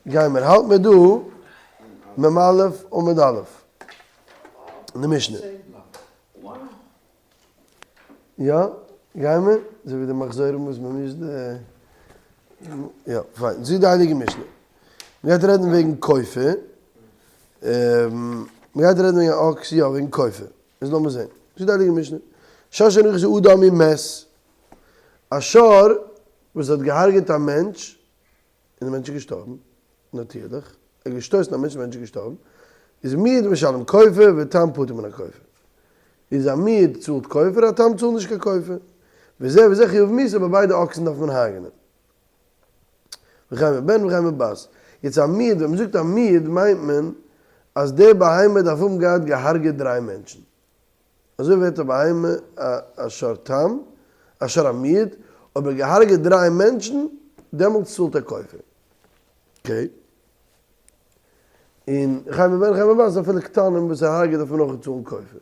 גיימער, האלט מיר דא מ א עמוד א' אין די משנה. יא, גיימער, אזוי ווי די מחזורים וואס מען מוז די, יא, פיין, זאגט די הייליגע משנה, מען גייט רעדן וועגן כופר, מען גייט רעדן וועגן אקס, יא, וועגן כופר, איז לאמיר זען, זאגט די הייליגע משנה, שור שנכנס אדם ומת, א שור וואס האט געהארגעט א מענטש, און די מענטש איז געשטארבן, נאטירליך, ער האט געשטויסן א מענטש, די מענטש איז געשטארבן, איז מועד משלם כופר ותם פטור מן הכופר. איז א מועד צאלט כופר, א תם צאלט נישט קיין כופר. וזה וזה חיוב מיתה, אבער ביידע אקסן דארף מען הרג'נען. וכן בבן וכן בבת. יעצט א מועד, ווען מען זאגט א מועד מיינט מען אז די בהמה דארף האבן געהאט געהארגעט דריי מענטשן. אזוי ווערט א בהמה א שור תם, א שור המועד, אויב ער האט געהארגעט דריי מענטשן, דעמאלטס צאלט ער כופר. okay. און וכן בבן וכן בבת אפילו קטנים וואס ער הרגעט דארף מען אויך צאלן כופר.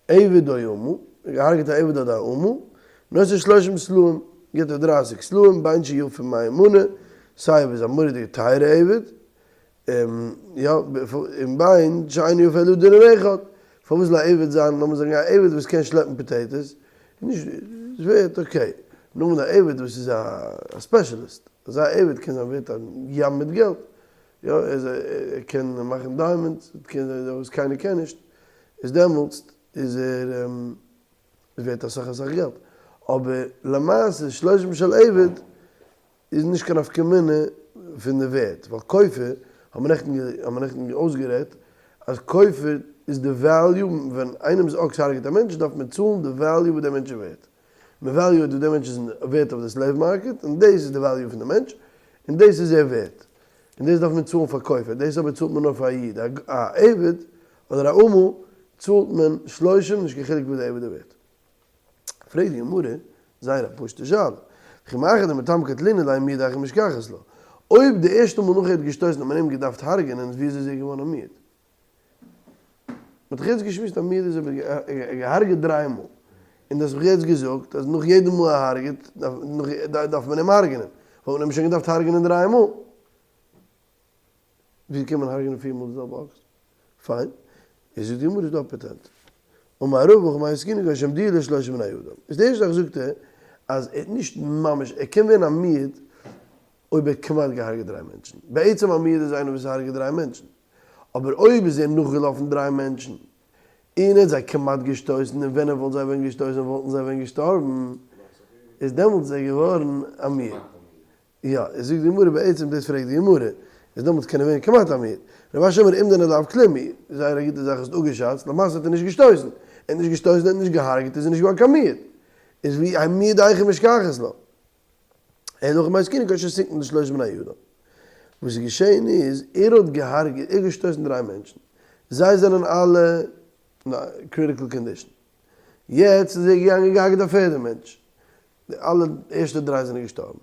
עבד או אמה, ער האט געהארגעט א עבד אדער א אמה, נותן שלושים סלעים, גיבט ער דרייסיג סלעים, בין שיפה מאה מנה, סיי אויב איז א מורא'דיגע טייערע עבד, יא, און בין שאינו יפה אלא דינר אחד, פארוואס זאל א עבד זיין, לאמיר זאגן א עבד וואס קען שלעפן potatoes, איז נישט, איז ווערט okay, נאר א עבד וואס איז א specialist, אזא עבד קען זיין ווערט א ים מיט געלט, יא, ער איז א, ער קען מאכן diamonds, ער קען וואס קיינער קען נישט, איז דעמאלטס איז ער ווערט אסאך אסאך געלט, אבער למעשה שלושים של עבד איז נישט קיין נפקא מינה פון די ווערט, ווייל כופר, האבן מיר נעכטן האבן מיר נעכטן אויסגערעדט אז כופר איז די value, ווען איינעמ'ס אקס הרג'עט א מענטש דארף מען צאלן די value וואס דער מענטש איז ווערט, מען וועליועט וואס דער מענטש איז ווערט אויף די slave market, און דאס איז די value פון די מענטש, און דאס איז ער ווערט, און דאס דארף מען צאלן פאר כופר, דאס אבער צאלט מען נאר פאר א איד, א עבד אדער א אמה צאלט מען שלושים נישט קיין חילוק וואס די עבד איז ווערט. פרעגט די גמרא, זייער א פשוטע שאלה, וכי מאחר דמתם קטלינהו ליה מועד היכי משכחת לה, אויב די ערשטע מאל נאך ער האט געשטויסן האט מען אים געדארפט הרג'ענען איז וויאזוי איז ער געווארן א מועד? מען האט דאך יעצט געשמועסט א מועד איז אויב ער האט געהארגעט דריי מאל, און דו האסט מיך יעצט געזאגט אז נאך יעדע מאל ער הרג'עט דארף מען אים הרג'ענען, וואלט מען אים שוין געדארפט הרג'ענען דריי מאל. ווי קען מען הרג'נען פיר מאל די זעלבע אקס? פיין, איז זאגט די גמרא איז דא א פאטענט. אמר רבא הכא במאי עסקינן כגון שהעמידוהו לשלושה בני אדם. איז די ערשטע זאך זאגט ער אז ער האט נישט ממש, ער קען ווערן א מועד אויב ער האט כמעט געהארגעט דריי מענטשן. בעצם א מועד איז איינער וואס הרג'עט דריי מענטשן. אבער אויב איז ער נאכגעלאפן דריי מענטשן און ער האט זיי כמעט געשטויסן און ווען ער וואלט זיי ווען געשטויסן וואלטן זיי ווען געשטארבן, איז דעמאלטס איז ער געווארן א מועד. יא, איז זאגט די גמרא בעצם דאס פרעגט די גמרא, איז דעמאלטס קען ער ווערן כמעט א מועד. רב אשי אמר אומדנא לאו כלום הוא, זייער א גוטע זאך האסט אפגעשאצט, למעשה האט ער נישט געשטויסן, ער האט נישט געשטויסן ער האט נישט געהארגעט איז ער נישט געווארן קיין מועד. איז ווי א מועד היכי משכחת לה. אלא הכא במאי עסקינן כגון שסיכן לשלושה בני אדם. וואס איז געשען איז, ער האט געהארגעט, ער האט געשטויסן דריי מענטשן, זיי זענען אלע אין א critical condition. יעצט איז ער געגאנגען און געהארגעט א פערדע מענטש. די אלע ערשטע דריי זענען געשטארבן.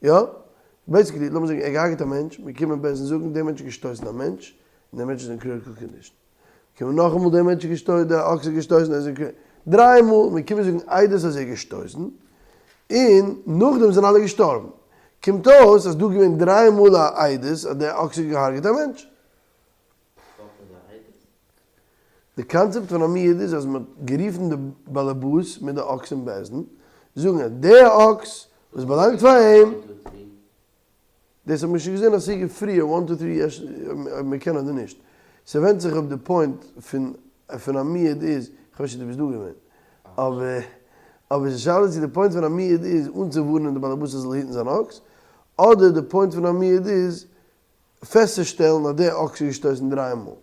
יא? basically, לאמיר זאגן ער האט געהארגעט א מענטש, מיר קומען בית דין זאגן דער מענטש האט געשטויסן א מענטש, און דער מענטש איז אין critical condition. קומען נאכאמאל דער מענטש איז געשטויסן, דער אקס איז געשטויסן, ער איז אין critical, דריי מאל, מיר קומען זאגן עדות אז ער האט געשטויסן, און נאכדעם זענען אלע געשטארבן. קומט אויס אז דא איז געווען דריי מאל א עדות אז דער אקס האט געהארגעט א מענטש. די קאנצעפט פון א מועד איז אז מען האט גערופן די באלעבאס מיט די אקס אין בית דין זאגן אז די אקס וואס באלאנגט פאר אים, דאס האט מען שוין געזען א סוגיא פריער, one two three יש אויב מען קען אדער נישט, ס'ווענדט זיך אויב די point פון פון א מועד איז, כ'ווייס נישט צו דו ביסט דא געווען, אבער אבער די שאלה איז צו די point פון א מועד איז אנצואווארענען די באלעבאס ער זאל היטן זיין אקס, אדער די point פון א מועד איז פעסטצושטעלן אז דער אקס איז געשטויסן דריי מאל.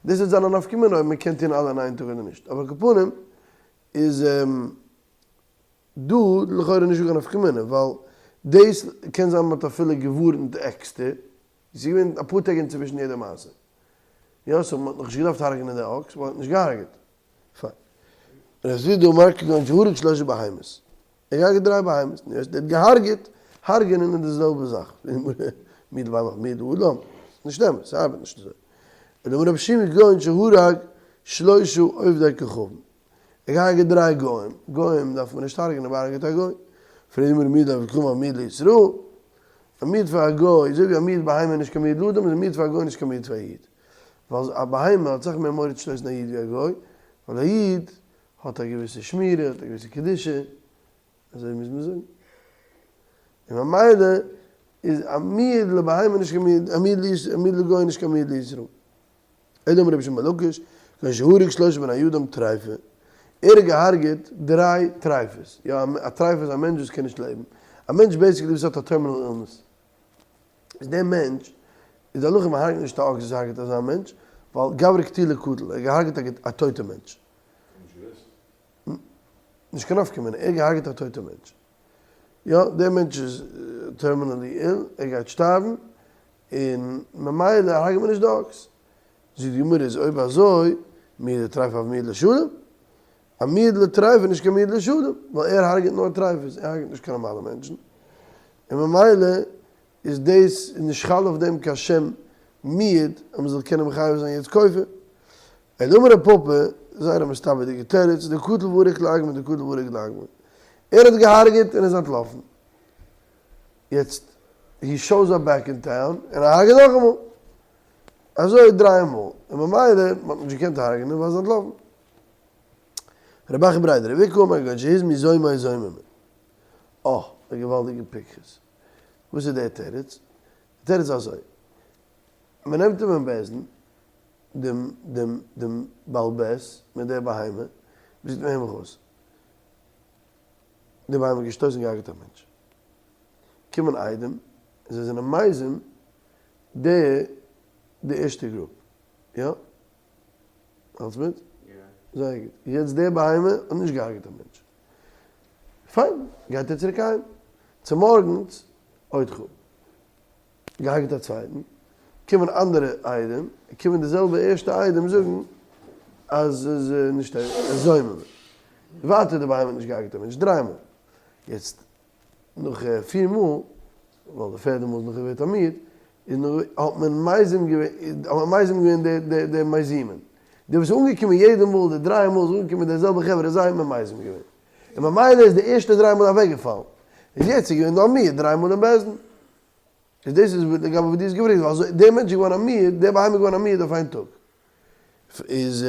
דאס וועט זיין א נפקא מינה אויב מען קען טון אלע אין איין טאג אדער נישט. אבער על כל פנים איז דא לכאורה נישטא קיין נפקא מינה ווייל דאס קען זיין מען האט אפילו געווארנט עקסטער. עס איז געווען אפאר טעג אינצווישן יעדע מעשה. יא, so מען האט נאכנישט געדארפט הרג'נען די אקס, מען האט נישט געהארגעט. פיין. ר' זביד אמר כגון שהרג שלשה בהמות. ער האט געהארגעט דריי בהמות, נו ער האט געהארגעט, הרג'ענען איז די זעלבע זאך, מועד לבהמה מועד לאדם, נישט אמת, ס'ארבעט נישט אזוי. אלא אמר רבי שמעון כגון שהרג שלשה עובדי כוכבים, ער האט געהארגעט דריי גוים, גוים דארף מען נישט הרג'ענען, אבער הרג'עט א גוי, פרעגט די גמרא מועד לעובד כוכבים מועד לישראל? א מועד פאר א גוי, אזוי ווי א מועד בהמה איז נישט קיין מועד לאדם, איז א מועד פאר א גוי נישט קיין מועד פאר א איד. ווייל א בהמה האט סאך מער מורא צו שטויסן א איד ווי א גוי, ווייל א איד האט א געוויסע שמירה, האט א געוויסע קדושה, אזוי מוז מען זאגן. און ממילא איז א מועד לבהמה נישט קיין מועד, א מועד לגוי נישט קיין מועד לישראל. אלא אמר רבי שמעון בן לקיש, כגון שהרג שלושה בני אדם טריפה, ער האט געהארגעט דריי טרייפות, יא א טרייפה איז א מענטש וואס קען נישט לעבן, א מענטש basically וואס האט א terminal illness, איז דער מענטש, איז די הלכה מען הרג'ט נישט א אקס וואס הרג'ט אזא מענטש, ווייל גברא קטילא קטיל, ער האט געהארגעט א טויטע מענטש. נישט קיין נפקא מינה, ער האט געהארגעט א טויטע מענטש. יא, דער מענטש איז terminally ill, ער גייט שטארבן, און ממילא הרג'ט מען נישט די אקס. זאגט די גמרא איז אויב אזוי, מועד לטריפה הוי מועד לשלום, א מועד לטריפה איז נישט קיין מועד לשלום, ווייל ער הרג'ט נאר טריפות, ער הרג'ט נישט קיין נארמאלע מענטשן, און ממילא איז דאס נישט חל אויף דעם קיין שם מועד אז מען זאל קענען מחייב זיין יעצט כופר. אלא אמר רב פפא, זייער א מסתבר'דיגע תירוץ, דקטיל וערק לאגמא דקטיל וערק לאגמא. ער האט געהארגעט און איז אנטלאפן. יעצט he shows up back in town און ער הרג'עט נאכאמאל. אזוי דריי מאל. און ממילא מען האט נישט געקענט הרג'נען ווייל ער איז אנטלאפן. רב אחא בריה דרב איקא אמר כגון שהזמו זוממי זוממין. אה, א געוואלדיגע פיקחות. וואס איז דער תירוץ? די תירוץ איז אזוי. מען נעמט אים אין בית דין, דעם דעם דעם בעל בית מיט דער בהמה, מען זאגט אים הער מיך אויס. די בהמה האט געשטויסן און געהארגעט א מענטש. קומען עדים און זיי זענען מזים די די ערשטע group. יא? האלטסט מיט? זייער גוט. יעצט די בהמה האט נישט געהארגעט א מענטש. פיין, גייט ער צוריק אהיים. צומארגנס, עוד געהארגעט א צווייטן, קומען אנדערע עדים, קומען די זעלבע ערשטע עדים זאגן אז עס איז נישט זוממין. ווייטער די בהמה האט נישט געהארגעט א מענטש דריי מאל. יעצט נאך פיר מאל, ווייל די פערדע מאל איז נאך געווען א מועד, איז נאך האט מען מזים געווען, האט מען מזים געווען די די די מזימים. די וואס איז אנגעקומען יעדע מאל די דריי מאל איז אנגעקומען די זעלבע חברה זיי האט מען מזים געווען. און ממילא איז די ערשטע דריי מאל אוועקגעפאלן. איז יעצט איז געווען דא א מועד דריי מאל אין בית דין. איז דאס איז לגבי וואס דו האסט געפרעגט, ווייל אזוי דער מענטש איז געווארן א מועד, דער בהמה איז געווארן א מועד אויף איין טאג. איז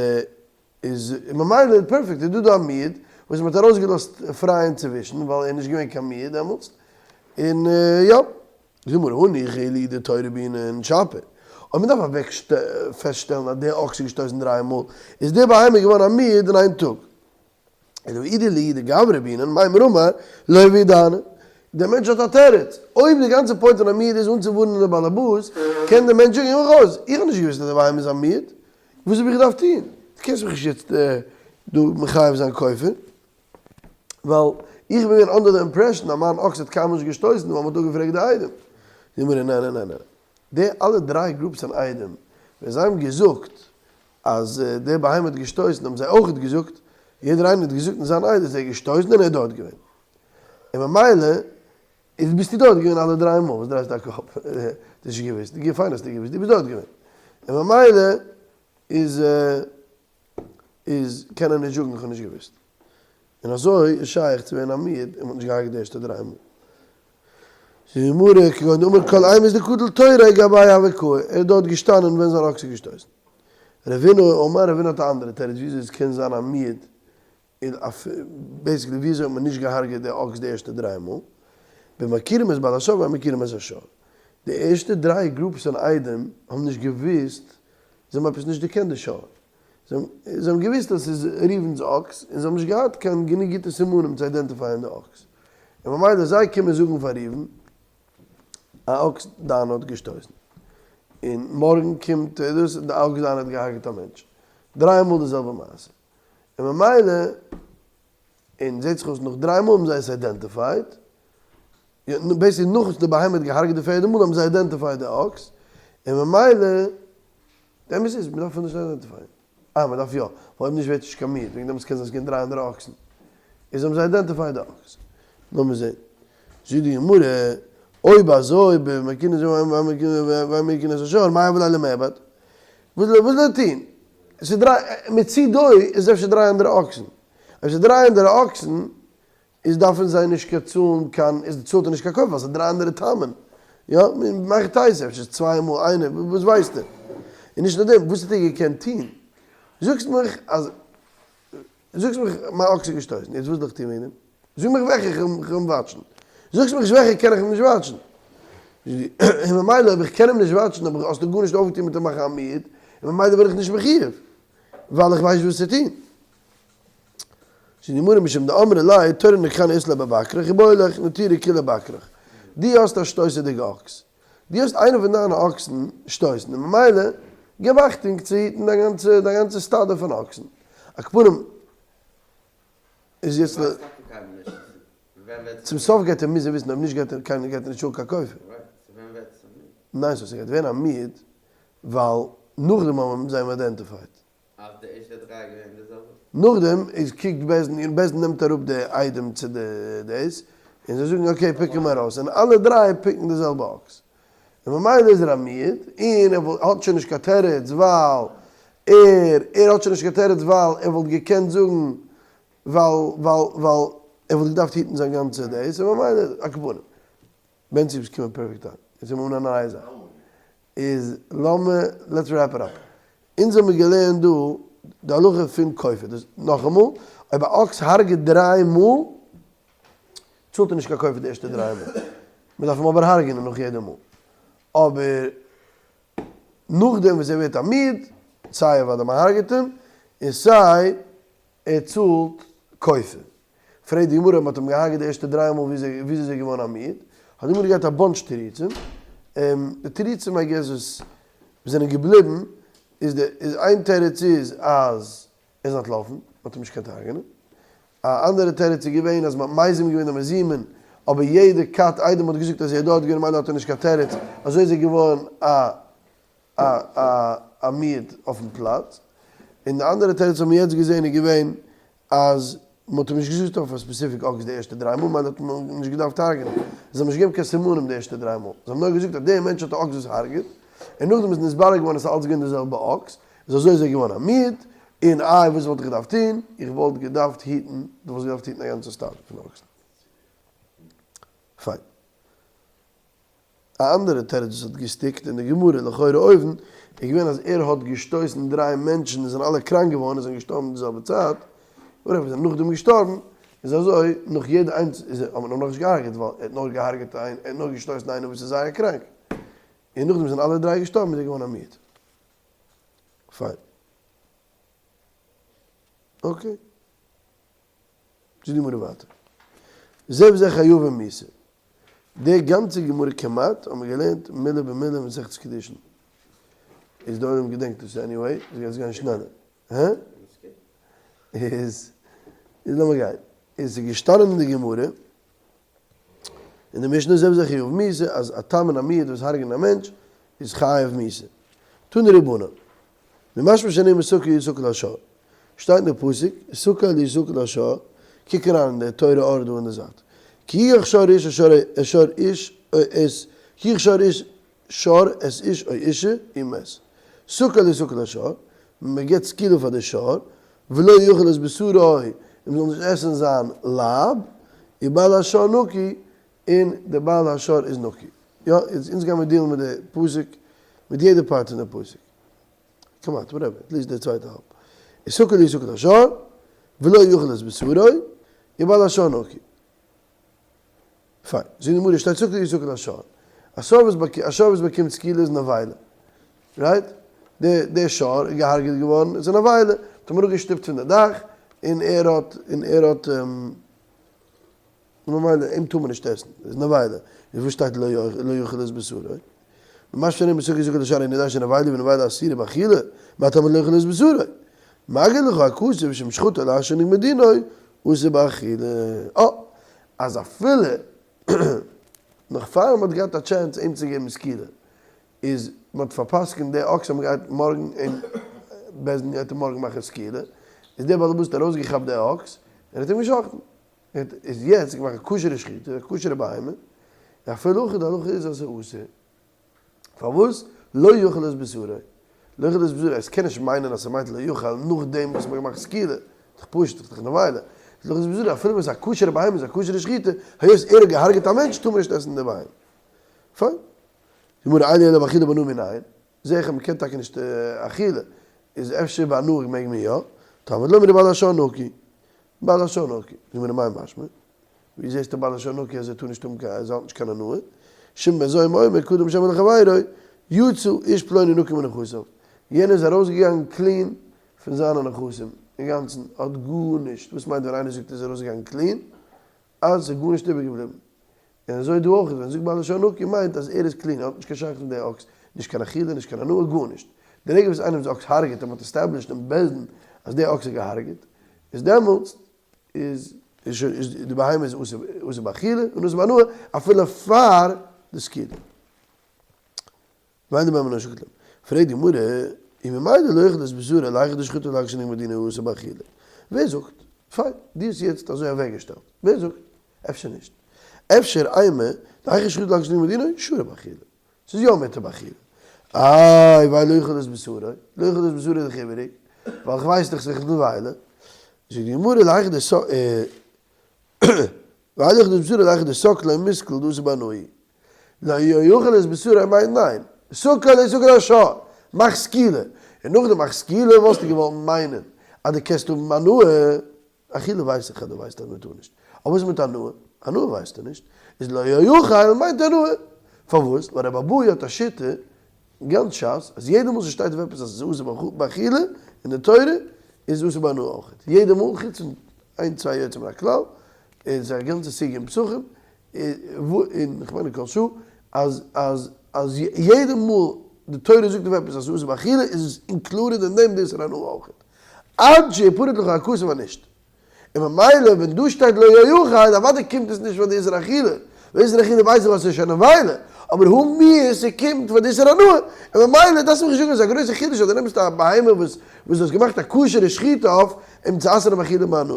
איז ממילא perfect איז דא דא א מועד וואס מען האט ארויסגעלאזט פריי אינצווישן ווייל ער איז נישט געווען קיין מועד דעמאלטס, און יא. זאג מיר הניחא להו דתורא בעינן שפיר, אויב מען דארף אוועק פעסטשטעלן אז דער אקס איז געשטויסן דריי מאל, איז דער בהמה געווארן א מועד אין איין טאג. אלא אידי להו דגברא בעינן מימר אמר לא הוה ידענא. דער מענטש האט א תירוץ. אויב די גאנצע point פון א מועד איז אנצואווארענען די באלעבאס, קען דער מענטש זאגן, הער מיך אויס, איך האב נישט געוואוסט אז די בהמה איז א מועד, וואס האב איך געדארפט טון? דו קענסט מיך נישט יעצט דא מחייב זיין כופר, ווייל איך בין געווען under the impression אז מיין אקס האט קיינמאל נישט געשטויסן ווייל מען האט אפגעפרעגט די עדים. זאגט מיר ער, ניין ניין ניין ניין, די אלע דריי groups פון עדים, ווען זיי האבן געזאגט אז דער בהמה האט געשטויסן האבן זיי אויכעט געזאגט, יעדער איינער האט געזאגט אין זיין עדות ער האט געשטויסן און ער איז דארט געווען. און ממילא איז ביסטו דארט געווען אלע דריי מאל, וואס דרייסטו א קאפ? האסט נישט געוואוסט, פיין האסטו געוואוסט, דו ביסט דארט געווען. און ממילא איז איז קען ער נישט זאגן איך האב נישט געוואוסט. און אזוי איז שייך צו ווערן א מועד און מ'האט נישט געהארגעט די ערשטע דריי מאל. זאגט די גמרא, כגון דאמר כל אימת דקטיל תוריה גביה הוה קאי, ער איז דארט געשטאנען ווען זיין אקס איז געשטויסן. רבינא אמר, רבינא האט א אנדערע תירוץ וויאזוי עס קען זיין א מועד, און basically וויאזוי האט מען נישט געהארגעט די אקס די ערשטע דריי מאל, במכירים את בעל השור ואין מכירים את השור. די ערשטע דריי groups פון עדים האבן נישט געוואוסט, זיי האבן עפעס נישט דערקענט די שור. זיי האבן געוואוסט אז ס'איז ראובן'ס אקס, און זיי האבן נישט געהאט קיין גענוג גוטע סימנים צו identify ען די אקס. און ממילא זיי קומען זאגן פאר ראובן, א אקס דיינע האט געשטויסן. און מארגן קומט דאס, די אקס דיינע האט געהארגעט א מענטש. דריי מאל די זעלבע מעשה. און ממילא, און זעט זיך אויס נאך דריי מאל האבן זיי עס identified, basically נאך וואס די בהמה האט געהארגעט די פערדע מאל האבן זיי identified די אקס, און ממילא, די אמת איז, מ'דארף נישט identify ען. אה, מ'דארף יא, ווייל אויב נישט ווערט נישט קיין מועד, וועגן דעם עס קען זיין עס געווען דריי אנדערע אקסן. איז האבן זיי identified די אקס. לאמיר זען. זאגט די גמרא, אויב אזוי במכירין את השור, מאי הוה ליה למיעבד? וואס זאל ער טון? ס'איז דריי, מצידו איז אפשר דריי אנדערע אקסן. אויב ס'איז דריי אנדערע אקסן, איז דארפן זיי נישט קיין צאלן קיין, איז צאלט ער נישט קיין כופר ווייל ס'איז דריי אנדערע טעמים. יא, מאך טייס, אפשר איז צוויי מאל איינער, וואס ווייסטו? און נישט נאר דעם, וואס האט ער געקענט טון? זאגסט מיך אז, זאגסט מיך מיין אקס איז געשטויסן, יעצט וואס זאל איך טון וועגן דעם? זאג מיך וועלכע איך וועל אים וואטשן. זאגסט מיך נישט וועלכע קען איך אים נישט וואטשן. און ממילא אויב איך קען אים נישט וואטשן האב איך האסטו גארנישט אויפגעטון מיט אים מאכן א מועד, און ממילא בין איך נישט מחיוב, ווייל איך ווייס נישט וואס צו טון. זאגט די גמרא משום דאמרי ליה תורא נקרן אית ליה בבקרך איבעי לך נטירי כוליה בקרך. דו האסט א שטויסעדיגע אקס. דו האסט איינע פון דיינע אקסן שטויסן און ממילא געב אכטונג צו היטן דיין גאנצע דיין גאנצע סטאדע פון אקסן. על כל פנים איז יעצט ל. צום סוף גייט ער מוזן וויסן אויב נישט גייט ער קיינער גייט ער נישט האבן קיין כופר. ניין סאו ס'גייט ווערן א מועד ווייל נאכדעם האבן זיי אים identified. אז די ערשטע דריי געווען די זעלבע. נאכדעם איז קוקט בית דין און בית דין נעמט אראפ די עדים צו די דאס און זיי זאגן okay pick אים ארויס און אלע דריי pick ן די זעלבע אקס און ממילא איז ער א מועד און ער האט שוין נישט קיין תירוץ ווייל ער ער האט שוין נישט קיין תירוץ ווייל ער וואלט געקענט זאגן ווייל ווייל ווייל ער וואלט געדארפט היטן זיין גאנצע דאס און ממילא על כל פנים בנצי ביסט געקומען perfect time יעצט האבן מיר אן א נייע זאך איז לאמיר let's wrap it up. אונז האמיר געלערנט דא די הלכה פון כופר, דאס נאכאמאל, אויב א אקס הרג'עט דריי מאל, צאלט ער נישט קיין כופר די ערשטע דריי מאל, מען דארף אים אבער הרג'ענען נאך יעדע מאל, אבער נאכדעם וואס ער ווערט א מועד, סיי אוודאי מען הרג'עט אים, און סיי ער צאלט כופר. פרעגט די גמרא, מען האט אים געהארגעט די ערשטע דריי מאל וויאזוי איז ער געווארן א מועד? האט די גמרא געהאט א bunch תירוצים, די תירוצים I guess וואס זענען געבליבן איז די איז איין תירוץ איז אז ער איז אנטלאפן, מען האט אים נישט געקענט הרג'נען, א אנדערע תירוץ איז געווען אז מען האט מזים געווען די מזימין, אבער יעדע כת עדים האט געזאגט אז ער איז דארט געווען ממילא האט ער נישט קיין תירוץ, אזוי איז ער געווארן א א א א מועד אויפן פלאץ, און די אנדערע תירוץ האבן מיר יעצט געזען איז געווען אז מען האט אים נישט געזאגט אויף א specific אקס די ערשטע דריי מאל, ממילא האט מען אים נישט געדארפט הרג'נען, זיי האבן נישט געגעבן קיין סימנים די ערשטע דריי מאל, זיי האבן נאר געזאגט אז דער מענטש האט א אקס וואס הרג'עט, און נאכדעם איז נתברר געווארן אז עס איז אלץ געווען די זעלבע אקס, איז אזוי איז ער געווארן א מועד, און איי וואס וואלט איך געדארפט טון, איך וואלט געדארפט היטן, דו וואלסט געדארפט היטן א גאנצע סטאדע פון אקסן. פיין. א אנדערע תירוץ וואס האט גע stick ט אין די גמרא לכאורה אויבן איז געווען אז ער האט געשטויסן דריי מענטשן און זענען אלע קראנק געווארן און זענען געשטארבן די זעלבע צייט, און אויב זענען נאכדעם געשטארבן איז אזוי נאך יעדע איינס איז ער האט מען אים נאכנישט געהארגעט ווייל ער האט נאר געהארגעט איין ער האט נאר געשטויסן איינער וואס איז זייער קראנק און נאכדעם זענען אלע דריי געשטארבן איז ער געווארן א מועד. פיין. Okay. זאגט די גמרא ווייטער. זה וזה חייבין מיתה. די גאנצע גמרא כמעט האבן מיר געלערנט מילה במילה מסכת קידושין. איז די עולם געדענקט עס anyway, עס גייט גיין שנעלער. הא? איז איז לאמיר גיין. איז געשטאנען אין די גמרא, אין די משנה זה וזה חייב מיתה, אז א תם און א מועד וואס הרג'נען א מענטש איז חייב מיתה. תנו רבנן. ממשמע שנאמר סקול יסקל השור. שטייט אין די פסוק, סקול יסקל השור, קוק אריין אין די תורה אור דא אין די זייט. כי יגח שור איש את שור איש את כי יגח שור איש שור את איש או אשה ומת. סקול יסקל השור, מען גיבט סקילה פאר די שור, ולא יאכל את בשרו, און מען זאל נישט עסן זיין לייב, ובעל השור נקי, און דער בעל השור איז נקי. יא, אונז גיימיר deal ן מיט די פסוק, מיט יעדע part פון די פסוק. כמעט, whatever, at least די צווייטע האלב. איז סקול יסקל השור, ולא יאכל את בשרו, ובעל השור נקי. פיין. זאגט די גמרא, שטייט סקול יסקל השור. א שור וואס באקומט, א שור וואס באקומט סקילה איז נבילה. Right? די די שור איז געהארגעט געווארן, איז א נבילה. האט אים אראפגעשטופט פון די דאך, און ער האט, און ער האט. און ממילא אים טאר מען נישט עסן, איז נבילה, איז וואס שטייט לא יאכל את בשרו? ממשמע שנאמר סקול יסקל השור איני יודע שנבילה ונבילה אסורה באכילה, מה תלמוד לא יאכל את בשרו? מגיד לך הכתוב שאם שחטו לאחר שנגמר דינו, אסור באכילה. אה! אז אפילו נאך פאר מען האט געהאט א chance אים צו געבן סקילה, איז מען האט פארפסקנט די אקס אז מען גייט מארגן אים בית דין גייט אים מארגן מאכן סקילה, איז דער בעל הבית האט ארויסגעכאפט די אקס און האט אים געשחט'ן. איז יעצט געמאכט א כשר'ע שחיטה, א כשר'ע בהמה, און אפילו הכי די הלכה איז אז ס'איז אסור. פארוואס? לא יאכל את בשרו. לא יאכל את בשרו, עס קען נישט מיינען אז ס'מיינט לא יאכל נאכדעם וואס מ'האט געמאכט סקילה, ס'איז דאך פשוט, ס'איז דאך נבילה. לא יאכל את בשרו, אפילו ווען ס'איז א כשר'ע בהמה, איז א כשר'ע שחיטה, היות ער האט געהארגעט א מענטש טאר מען נישט עסן די בהמה. פיין. די גמרא אין לי אלא באכילה ובהנאה מנין, זעה איך אז מ'קען טאקע נישט אכילה, איז אפשר בהנאה מעג מען יא? תלמוד לומר ובעל השור נקי, בעל השור נקי, די גמרא מאי משמע? ווי זעסטו בעל השור נקי אז ער טאר נישט האבן קיין אז ער האט נישט קיין הנאה? שמעון בן זומא אומר קדם שם לחבירו יצא איש פלוני נקי מנכסיו, יענער איז ארויסגעגאנגען clean פון זיינע נכסים אינגאנצן, האט גארנישט, וואס מיינט ווען איינער זאגט ער איז ארויסגעגאנגען clean? אז ס'איז גארנישט איבערגעבליבן. און אזוי דא אויך, ווען זאגט בעל השור נקי מיינט אז ער איז clean, ער האט נישט קיין שייכות מיט די אקס, נישט קיין אכילה, נישט קיין הנאה, גארנישט. די רגע וואס איינעמ'ס אקס הרג'עט און מ'האט established אין בית דין אז די אקס איז געהארגעט, איז דעמאלטס איז שוין איז די בהמה איז אסור באכילה און אסור בהנאה אפילו פאר די סקילה. ואין דבהמה נושקת להם. פרעגט די גמרא, און ממילא לא אוכל את בשרו להיכא דשחטו לאחר שנגמר דינו אסור באכילה. ווער זאגט? פיין, דו האסט יעצט אזוי אוועקגעשטעלט. ווער זאגט? אפשר נישט. אפשר אימא, להיכא דשחטו לאחר שנגמר דינו, שרי באכילה. ס'איז יא מותר באכילה. איי, ווייל לא אוכל את בשרו, לא אוכל את בשרו איז דאך איבעריג, ווייל כ'ווייס דאך ס'איז נבילה. זאגט די גמרא, להיכא דס ווייל לא אוכל את בשרו להיכא דסקליה מיסקל דאסור בהנאה. לא יאכל את בשרו מיינט ניין. סקל איז סקל השור. מאך סקילה. און נאכדעם מאך סקילה וואלסטו געוואלט מיינען אז דו קענסט האבן הנאה. אכילה ווייס איך אז דו ווייסט אז מען טאר נישט. אבער וואס איז מיט הנאה? הנאה ווייסטו נישט. איז לא יאכל מיינט הנאה. פארוואס? ווייל רבי אבהו האט א שיטה אין גאנץ שס אז יעדע מאל ס'שטייט אויף עפעס אז ס'איז אסור באכילה אין די תורה איז אסור בהנאה אויך. יעדע מאל חוץ פון איין צוויי יוצא מן הכלל. און ס'איז א גאנצע סוגיא אין פסחים. און כ'מיין אין כל שעה, אז אז אז יעדע מאל די תורה זאגט אויף עפעס אז ס'איז אסור באכילה איז עס included אין דעם די איסור הנאה אויך. עד שיפרט לך הכתוב אז נישט. און ממילא ווען דא שטייט לא יאכל אוודאי קומט עס נישט פאר די איסור אכילה, ווייל איסור אכילה ווייס איך אז ס'איז שוין נבילה, אבער הא מיהא ס'קומט פאר די איסור הנאה, און ממילא דארפסטו מיך נישט זאגן אז ס'איז א גרויסע חידוש אז דו נעמסט א בהמה וואס וואס דו האסט געמאכט א כשר'ע שחיטה אויף אים צו אסר'ן באכילה ובהנאה.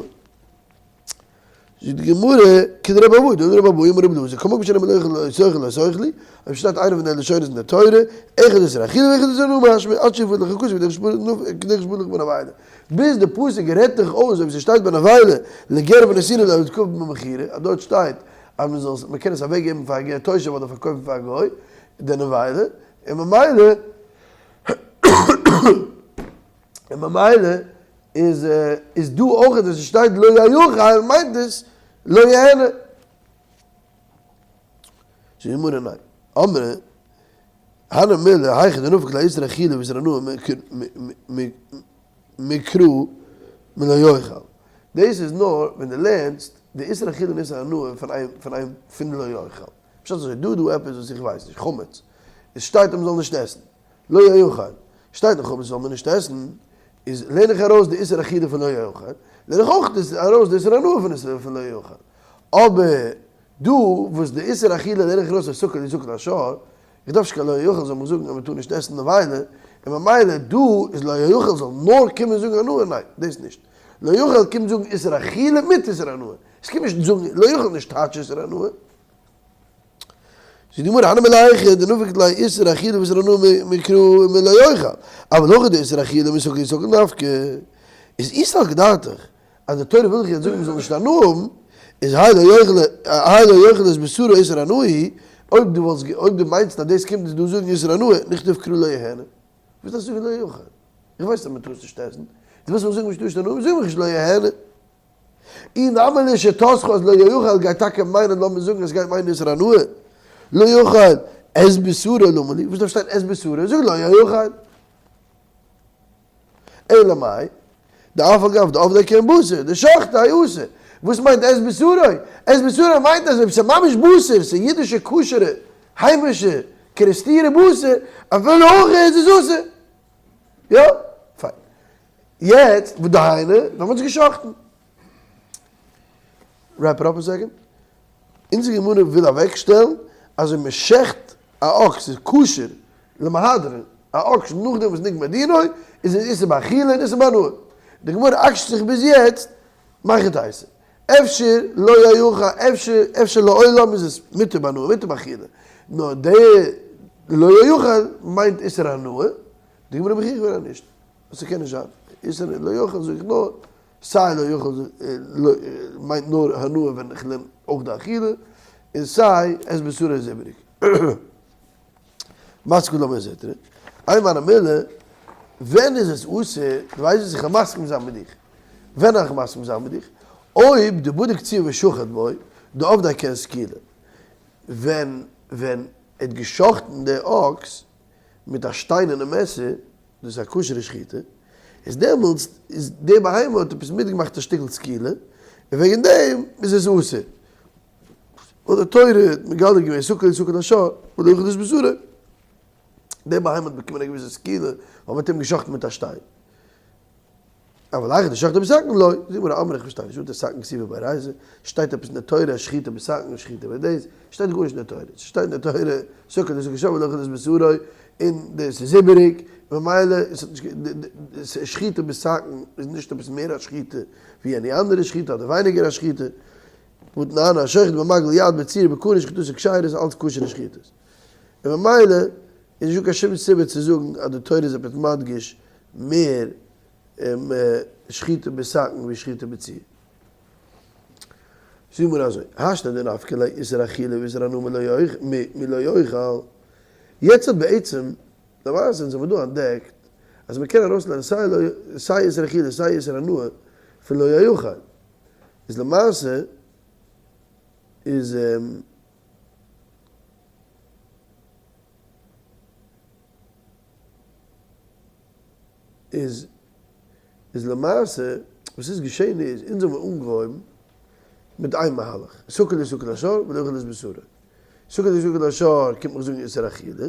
זאגט די גמרא, כדרבי אבהו, דאמר רבי אבהו אמר רבי אלעזר, כל מקום שנאמר לא יאכל לא תאכל לא תאכלו, אויב שטייט איינע פון די לשונות אין די תורה, אחד איסור אכילה ואחד איסור הנאה משמע, עד שיפרט לך הכתוב כדרך שפרט לך בנבילה. ביז די פסוק רעדט דיך אויס אויב ס'שטייט בנבילה לגר ונתינה לעבד כבוד במכירה, אז דארט שטייט אז מען זאל מען קען עס אוועק געבן פאר א גר תושב אדער פארקויפן פאר א גוי די נבילה, און ממילא און ממילא איז איז דא אויך ווען ס'שטייט לא יאכל מיינט עס לא יהנה. זאגט די גמרא ניין. אמרי הני מילי היכא דנפק ליה איסור אכילה ואיסור הנאה מקרא מלא יאכל. דאס איז נאר ווען דו לערנסט די איסור אכילה און איסור הנאה פון איין פון איין פון לא יאכל. פשט אזוי דא איז דא עפעס וואס איך ווייס נישט, חמץ. עס שטייט אז מ'זאל נישט עסן. לא יאכל, שטייט דאך חמץ זאל מען נישט עסן, איז לערן איך ארויס די איסור אכילה פון לא יאכל, לערן איך אויך ארויס די איסור הנאה פון איסור פון לא יאכל. אבער דא וואס די איסור אכילה לערן איך ארויס אויף סקל יסקל השור, איך דארף נישט קיין לא יאכל זאל מיך זאגן אז מען טאר נישט עסן נבילה, און ממילא דא איז לא יאכל זאל נאר קומען זאגן הנאה, ניין, דאס נישט. לא יאכל קומט זאגן איסור אכילה מיט איסור הנאה, עס קומט נישט זאגן לא יאכל נישט טייטש איסור הנאה. זאגט די גמרא, הני מילי היכא דנפק ליה איסור אכילה ואיסור הנאה מקרא ומלא יאכל, אבל הכא דאיסור אכילה מסקל יסקל נפקא, איז אי סלקא דעתך אז די תורה וויל דיך יעצט זאגן מ'זאל נישט הנאה האבן, איז האי לא יאכל האי לא יאכל את בשרו איסור הנאה היא, אויב דו וואלסט אויב דו מיינסט אז דאס קומט אונז דא זאגן איסור הנאה, נכתוב קרא לא יהנה. וואס דארפסטו זאגן לא יאכל? איך ווייס אז מ'טאר עס נישט עסן, דו ווילסט מיך זאגן מ'טאר נישט הנאה האבן, זאג מיך נישט לא יהנה. אי נמי לשיטתך אז לא יאכל גייט טאקע מיינען לאמיר זאגן אז סגייט מיינען איסור הנאה, לא יאכל את בשרו למה לי, וואס דארף שטיין את בשרו, זאג לא יאכל. אלא מאי, דאף על גב דעבדיה כעין בשר, דשחטיה אסור. וואס מיינט את בשרו? את בשרו מיינט אז אויב ס'איז ממש בשר, ס'איז אידישע כשר'ע היימישע קערעסטירע בשר, אפילו הכי איז עס אסור. יא? פיין. יעצט, ודהיינו, ווען מ'האט עס גע'שחט'ן. Wrap it up a second. אונזער גמרא וויל אוועקשטעלן אז אויב מ'שחט א אקס איז כשר למהדרין, א אקס נאכדעם וואס נגמר דינו, איז עס איסור באכילה און איסור בהנאה. די גמרא עקש'ט זיך ביז יעצט, מהיכי תיתי. אפשר לא יאכל, אפשר, אפשר לעולם איז עס מותר בהנאה, מותר באכילה. נאר די לא יאכל מיינט איסור הנאה, די גמרא מוכיח געווען אז נישט. אז ס'קען נישט זיין. איסור לא יאכל זאג איך נאר, סיי לא יאכל מיינט נאר הנאה ווען איך לערן אויך די אכילה, און סיי את בשרו איז איבעריג. מסכים למה זיתרא, איין מיינע מילא, ווען איז עס אסור, דו ווייסט וואס איך וועל מסכים זיין מיט דיך, ווען וועל איך מסכים זיין מיט דיך, אויב די בודק ציר ושחט בו, די עובדי קען סקילה, ווען ווען ער האט געשחט'ן די אקס מיט א שטיינערנע מעסער, דאס איז א כשר'ע שחיטה, איז דעמאלטס איז די בהמה האט עפעס מיטגעמאכט א שטיקל סקילה, און וועגן דעם איז עס אסור. ווייל די תורה האט מגלה געווען סקול יסקל השור ולא יאכל את בשרו, די בהמה האט באקומען א געוויסע סקילה ווייל מען האט אים געשחט'ן מיט א שטיין. אבל היכא דשחטיה בסכין לא, זאג מיר אמרי איך פארשטיי נישט, וואס איז סכין כתיבא באורייתא, שטייט עפעס אין די תורה שחיטה בסכין שחיטה בדאס, שטייט גארנישט אין די תורה, ס'שטייט אין די תורה סקול יסקל השור ולא יאכל את בשרו, און דאס איז איבעריג, ממילא שחיטה בסכין איז נישט עפעס מער א שחיטה ווי any אנדערע שחיטה אדער ווייניגער א שחיטה, והתנן השוחט במגל יד בציר בקרש שחיטתו כשרה איז אלץ כשר'ע שחיטות. און ממילא איז נישטא קיין שום סיבה צו זאגן אז די תורה איז עפעס מדגיש מער שחיטה בסכין ווי שחיטה בציר. זאג מיר אזוי, השתא דנפקא ליה איסור אכילה ואיסור הנאה מלא יאכל, יעצט האט בעצם למעשה אונז האבן דא אנטדעקט אז מען קען ארויסלערנען סיי איסור אכילה סיי איסור הנאה פון לא יאכל, איז למעשה איז איז איז למעשה וואס איז געשען איז אונז האבן אנגעהויבן מיט איין מהלך, סקול יסקל השור ולא יאכל את בשרו, סקול יסקל השור קומט מיך זאגן איסור אכילה,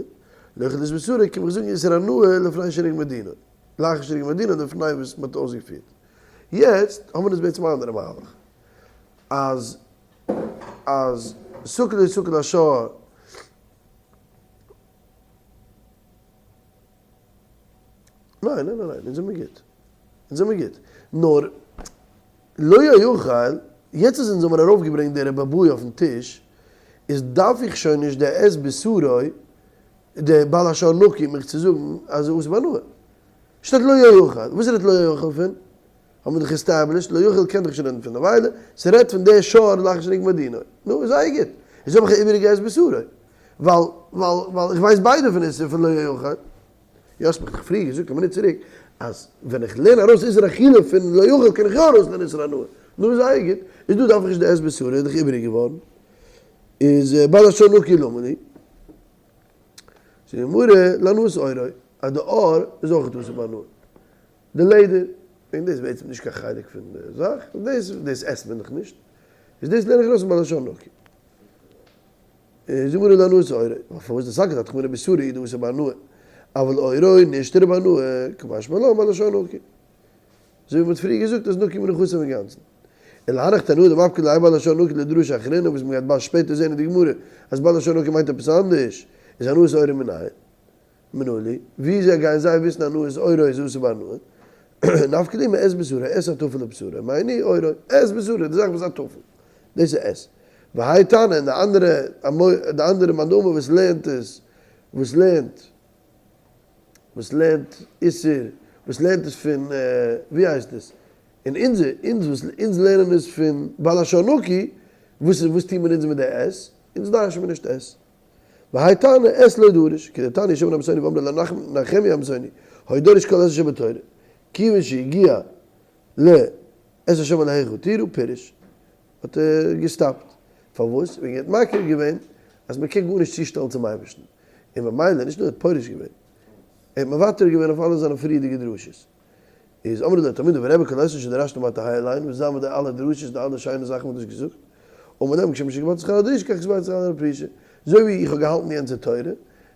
לא יאכל את בשרו קומט מיך זאגן איסור הנאה לפני שנגמר דינו, לאחר שנגמר דינו לפני וואס מען האט אויסגעפירט. יעצט האבן מיר דאס בעצם א אנדערע מהלך, אז אז סקול יסקל השור ניין ניין ניין אונז זעמיר גוט, אונז זעמיר גוט, נאר לא יאכל, יעצט אז אונז האמיר ארויפגעברענגט די רבי אבהו אויפן טיש, איז דארף איך שוין נישט די את בשרו, די בעל השור נקי מיך צו זאגן אז עס איז בהנאה. שטייט לא יאכל, וואס רעדט לא יאכל פון? האבן מיר דאך established, לא יאכל קען דאך נישט רעדן פון נבילה, ס'רעדט פון די שור לאחר שנגמר דינו. נו, איז זייער גוט. איז האב איך א איבעריגע את בשרו. ווייל, ווייל, ווייל איך ווייס ביידע פון איסור פון לא יאכל. יא, האסט מיך דאך פריער געזאגט א מינוט צוריק, אז ווען איך לערן ארויס איסור אכילה פון לא יאכל קען איך יא ארויסלערנען איסור הנאה. נו, איז זייער גוט. איז דא דארף איך נישט די את בשרו, איז דאך איבעריג געווארן. איז בעל השור נקי למה לי? זאגט די גמרא, להנאת עורו, אז די עור איז אויך אסור בהנאה. די לעדער, וועגן דאס איז בעצם נישט קיין חלק פון די זאך, דאס דאס עסט מען דאך נישט, איז דאס לערן איך ארויס פון בעל השור נקי. זאגט די גמרא להנאת עורו, ווייל פארוואס די סלקא דעתך אמינא בשרו איז אסור בהנאה, אבל עורו נישתרי בהנאה, קא משמע לן בעל השור נקי. אזוי ווי מ'האט פריער געזאגט אז נקי מנכסיו אינגאנצן. און להנך תנאי דמפקא ליה בעל השור נקי לדרשה אחרינא וואס מ'גייט באלד שפעטער זעהן אין די גמרא אז בעל השור נקי מיינט עפעס אנדערש, איז הנאת עורו מנין? מנא להו, וויאזוי גייען זיי וויסן הנאת עורו איז אסור בהנאה? נפקא להו מאת בשרו, את הטפל לבשרו, מאי ניהו עורו, את בשרו, די זאך וואס איז א טפל, דאס איז את. והאי תנא, און די אנדערע די אנדערע מאן דאמר וואס לערנט עס, וואס לערנט וואס לערנט איסור, וואס לערנט עס פון ווי הייסט עס, און אונזער, אונז וואס אונז לערנען עס פון בעל השור נקי, וואס איז וואס טוהן מיר אונז מיט די את? אונז דרש'ן מיר נישט את. והאי תנא את לא דריש, כדתניא שמעון העמסוני ואמרי לה נחמיה העמסוני, היה דורש כל את אשר בתורה, כיוון שהגיע ל את השם אלהיך תירא פירש, האט ער געסטאפט. פארוואס? וועגן ער האט מכיר געווען אז מען קען גארנישט צושטעלן צום אייבערשטן, און ממילא נישט נאר ער האט פורש געווען, ער האט מוותר געווען אויף אלע זיינע פריערדיגע דרשות. איז אמרו לו תלמידיו ורבי כל את אשר דרשת מה תהא עלינו, וואס זיין מיט די אלע דרשות די אלע שיינע זאכן וואס דו האסט געזאגט? אמר להם כשם שקיבלתי שכר הדרישה כך קיבלתי שכר הפרישה, אזוי ווי איך האב געהאלטן יענצע תורה,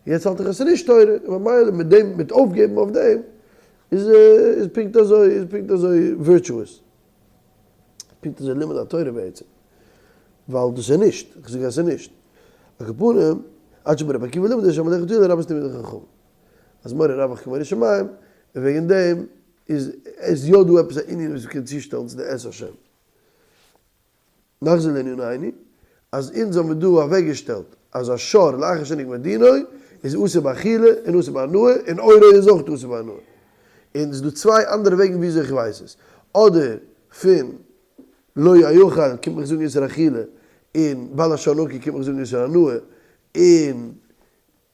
יעצט האלט איך אז ס'איז נישט תורה, און ממילא מיט דעם מיט אויפגעבן אויף דעם איז איז פונקט אזוי איז פונקט אזוי virtuous. פונקט אזוי לימוד התורה בעצם, ווייל דאס איז נישט, איך זאג אז עס איז נישט, על כל פנים, עד שבא רבי עקיבא לימד את השם עליך תהי' לרבות תלמידי חכמים, אז מורא רבך כמורא שמים, און וועגן דעם איז איז יא דא עפעס א ענין וואס מ'קען צושטעלן צו די את השם. נחזור לענינינו, אז אונז האבן דא אוועקגעשטעלט אז א שור לאחר שנגמר דינו איז אסור באכילה און אסור בהנאה, און עורו איז אויך אסור בהנאה. און ס'איז דא צוויי אנדערע וועגן וויאזוי איך ווייס עס. אדער פון לא יאכל קומט מיך זאגן איסור אכילה, און בעל השור נקי קומט מיך זאגן איסור הנאה, און.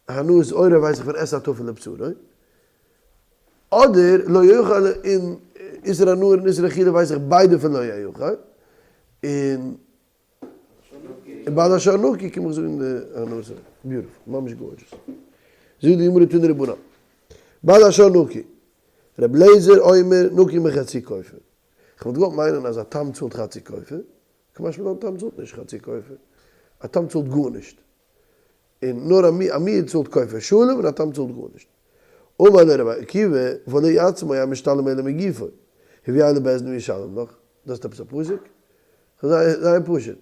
הנאת עורו ווייס איך פון את הטפל לבשרו, אדער לא יאכל און איסור הנאה און איסור אכילה ווייס איך ביידע פון לא יאכל, און בעל השור נקי קום איך זאגן די הנאת עורו. beautiful, ממש gorgeous. זאגט די גמרא תנו רבנן, בעל השור נקי, ר' לעזער אומר נקי מחצי כופר. כ'וואלט געוואלט מיינען אז א תם צאלט חצי כופר, קא משמע לן תם צאלט נישט חצי כופר, א תם צאלט גארנישט. און נאר א מועד צאלט כופר שלם און א תם צאלט גארנישט. אמר לו רבי עקיבא, והלא עצמו אין משתלם אלא מגופו, הביאהו לבית דין וישלם לך, דאס איז עפעס א פסוק? זייער פשוט,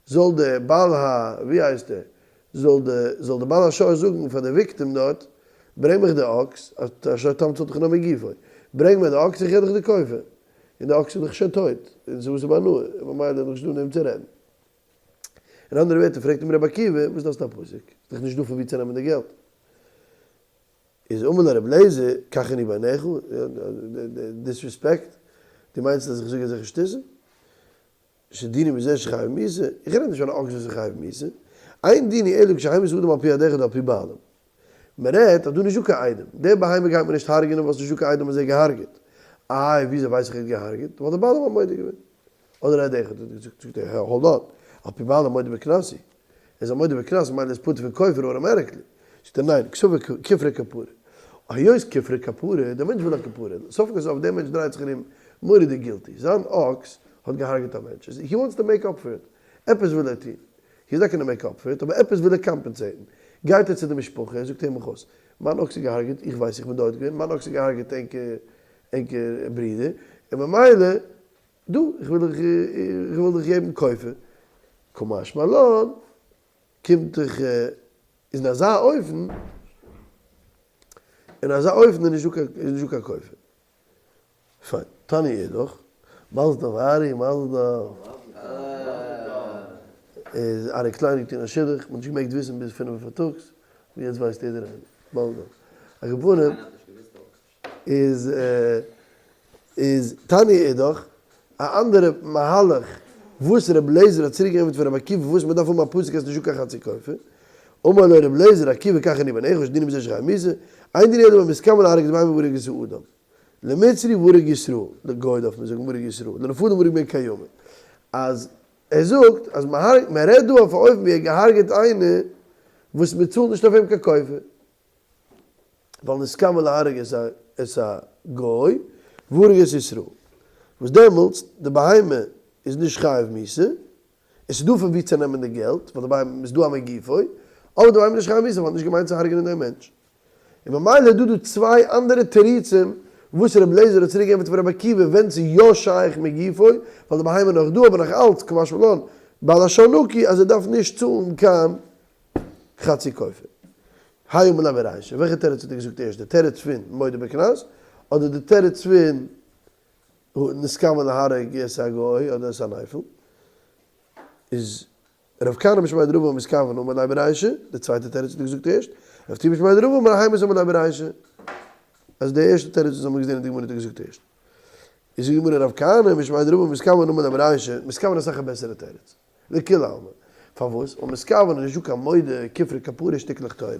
זאל די בעל ה, ווי הייסט ער, זאל די, זאל די בעל השור זאגן פאר די victim דארט, ברענג מיך די אקס, א שור תם צאלט דאך נאר מגופו, ברענג מיר די אקס איך געב דיך די כופר, און די אקס איז דאך שוין טויט, און ס'איז אסור בהנאה, און ממילא איז דאך נישטא אין דעם צו רעדן. אין אנדערע ווערטער פרעגט אים רבי עקיבא, וואס דארפסטו א פסוק? איז דאך נישט דא פון וואו צו נעמען די געלט. איז אמר לו רבי אליעזר, כך אני בעיניך, disrespect, דו מיינסט אז איך זאג אזעלכע שטותים? שדיני בזה שחייב מיתה? איך רעד נישט פון א אקס וואס איז חייב מיתה, אין דיני אלא כשהמית אדם על פי עד אחד או על פי בעלים. מען רעדט אז דא נישט דא קיין עדים, די בהמה גייט מען נישט הרג'נען ווייל ס'נישט דא קיין עדים אז ער האט געהארגעט. איי וויאזוי ווייס איך ער האט געהארגעט? ווייל די בעלים האט מודה געווען. אדער עד אחד האט געזאגט, זאגט ער, hold on, על פי בעלים מודה בקנס הוא, ער איז א מודה בקנס ממילא איז פטור פון כופר automatically, זאגט ער ניין, קסבר כופרא כפרה, היות כופרא כפרה, דער מענטש וויל א כפרה, סוף כל סוף דער מענטש דרייט זיך ארום מורא'דיג guilty, זיין אקס האט געהארגעט א מענטש, he wants to make up for it, עפעס וויל ער טון, he is not gonna make up for it, אבער עפעס וויל ער compensate ן, גייט ער צו די משפחה, ער זאגט הער מיך אויס, מיין אקס איז געהארגעט, איך ווייס איך בין דארט געווען, מיין אקס האט געהארגעט ענקער ענקער ברודער, און ממילא דא, איך וויל דיך, איך וויל דיך געבן כופר. קא משמע לן, קומט דיך, איז אין אזא אופן, אין אזא אופן איז נישטא קיין, איז נישטא קיין כופר. פיין. תניא אידך, מזל טוב ארי, מזל טוב. איז ארי קליין געטון א שידוך, מ'האט נישט געמעגט וויסן ביז פינף פארטאגס, און יעצט ווייסט יעדער איינער. מזל טוב. על כל פנים. איז איז תניא אידך א אנדערע מהלך וואס רבי אליעזר האט צוריק געענטפערט פון רבי עקיבא וואס מען דארף האבן א פסוק אז ס'נישט דא קיין חצי כופר, אמר לו רבי אליעזר עקיבא כך אני בעיניך שדיני בזה שחייב מיתה, אין דיני אלא במתכוין להרוג את הבהמה והרג את האדם. למצרי והרג ישראל, לגוי דארף מען זאגן והרג ישראל, לנפלים והרג בן קיימא. אז ער זאגט אז מען רעדט דא אויף א אופן ווי ער האט געהארגעט איינער וואס מען צאלט נישט אויף אים קיין כופר. ווייל נתכוון להרוג את הגוי והרג את ישראל, וואס דעמאלטס די בהמה איז נישט חייב מיתה, עס איז דא פון וואו צו נעמען די געלט, ווייל די בהמה איז דא א מגופו, אבער די בהמה איז נישט חייב מיתה ווייל האט נישט געמיינט צו הרג'נען דעם מענטש. און ממילא איז דא דא צוויי אנדערע תירוצים וואס רבי אליעזר האט צוריק געענטפערט פון רבי עקיבא ווען ס'איז יא שייך מגופו, ווייל די בהמה איז נאך דא אבער נאך אלץ קא משמע לן בעל השור נקי אז ער דארף נישט צאלן קיין חצי כופר. האי אמר ליה ברישא, וועלכע תירוץ האט ער געזאגט ערשט, די תירוץ פון מודה בקנס, אדער די תירוץ פון נתכוון להרוג את הגוי אדער את הנפל? איז רב כהנא משמיה דרבא מתכוון אמר ליה ברישא, די צווייטע תירוץ האט ער געזאגט ערשט, רב טובי משמיה דרבא אמר המית אמר ליה ברישא, אז די ערשטע תירוץ וואס האבן מיר געזען אין די גמרא האט ער געזאגט ערשט. איז זאגט די גמרא רב כהנא משמיה דרבא מתכוון אמר ליה ברישא, מתכוון אסאך א בעסערע תירוץ. לכולי עלמא. פארוואס? ווייל מתכוון איז נישט דא קיין מודה, כופרא כפרה שטיקלעך תורה.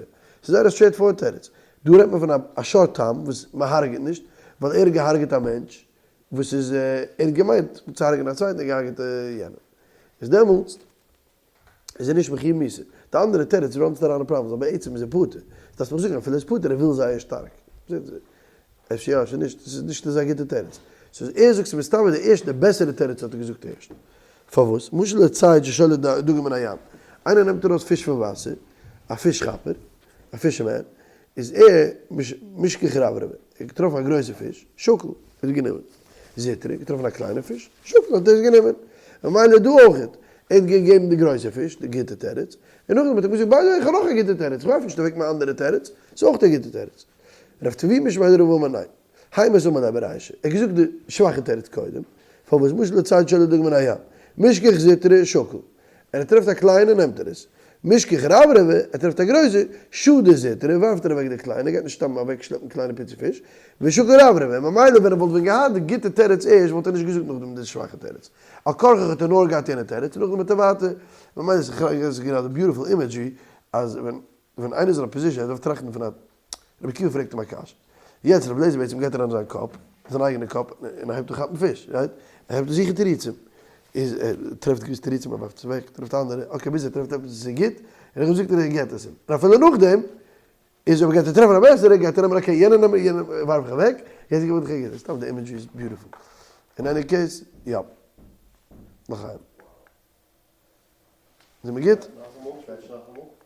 ס'איז זייער א straight forward תירוץ. דא רעדט מען פון א שור תם וואס מ'הרג'עט נישט, ווייל ער האט געהרג'עט א מענטש וואס איז ער האט געמיינט צו הרג'ענען א צווייטן ער האט געהרג'עט יענעם. איז דעמאלטס איז ער נישט מחיוב מיתה. די אנדערע תירוץ ראנסט אריין אין פראבלעמס ווייל בעצם איז ער פטור. דארפסט מיך זאגן אפילו ער איז פטור ער וויל זייער שטארק. אפשר יא אפשר נישט, ס'איז נישט אזא גוטע תירוץ. so ער זאגט ס'איז מסתמא די ערשטע די בעסערע תירוץ האט ער געזאגט ערשט. פארוואס? משל לצייד ששולט דגים מן הים. איינער נעמט ארויס פיש פון וואסער, א פיש כאפער, א fisherman, איז ער משכח רברבא, ער האט געטראפן א גרויסע פיש, שקל, ער האט גענומען. זוטרא, געטראפן א קליינע פיש, שקל, האט ער עס גענומען. ממילא דא אויכעט, ער האט געגעבן די גרויסע פיש, די גוטע תירוץ, און נאכדעם האט ער געזאגט by the way איך האב נאך א גוטע תירוץ, איך ווארף נישט אוועק מיין אנדערע תירוץ, ס'איז אויך א גוטע תירוץ. רב טובי משמיה דרבא אמר ניין. המית אמר ליה ברישא, ער האט געזאגט די שוואכע תירוץ קודם, פארוואס משל לצייד שולט דגים מן הים, משכח זוטרא שקל, ער טרעפט א קליינע נעמט ער עס, משכח רברבא, ער טרעפט א גרויסע, שדי זוטרא, ווארפט ער אוועק די קליינע, גייט נישט סתם אוועק שלעפן קליינע פיצי פיש, ושקיל רברבא, ממילא ווען ער וואלט ווען געהאט די גוטע תירוץ ערשט וואלט ער נישט געזאגט נאכדעם די שוואכע תירוץ, על כרחך האט ער נאר געהאט יענע תירוץ און נאכדעם האט ער ווייטער, ממילא איז גראדע beautiful imagery אז ווען. ווען איינער איז אין א position, ער דארף טראכטן פון א, רבי עקיבא פרעגט אים א קשיא. יעצט רבי אליעזר בעצם גייט אריין אין זיין קאפ, זיין אייגענע קאפ, און ער הייבט אן כאפן פיש, right? ער הייבט אן זוכן תירוצים. איז ער טרעפט געוויסע תירוצים, ער ווארפט עס אוועק, טרעפט אנדערע, okay ביז ער טרעפט עפעס וואס איז גוט, און נאכדעם זאגט ער ער געט עס אים. און אפילו נאכדעם, איז אויב גייט ער טרעפן א בעסערע, גייט ער נעמען okay יענע נעמען יענע ווארף איך אוועק, יעצט גיב איך דיך א גוטע. סתם די imagery איז beautiful. In any case, יא. לחיים. זעמיר גוט? נאכאמאל, קוועטש נאכאמאל.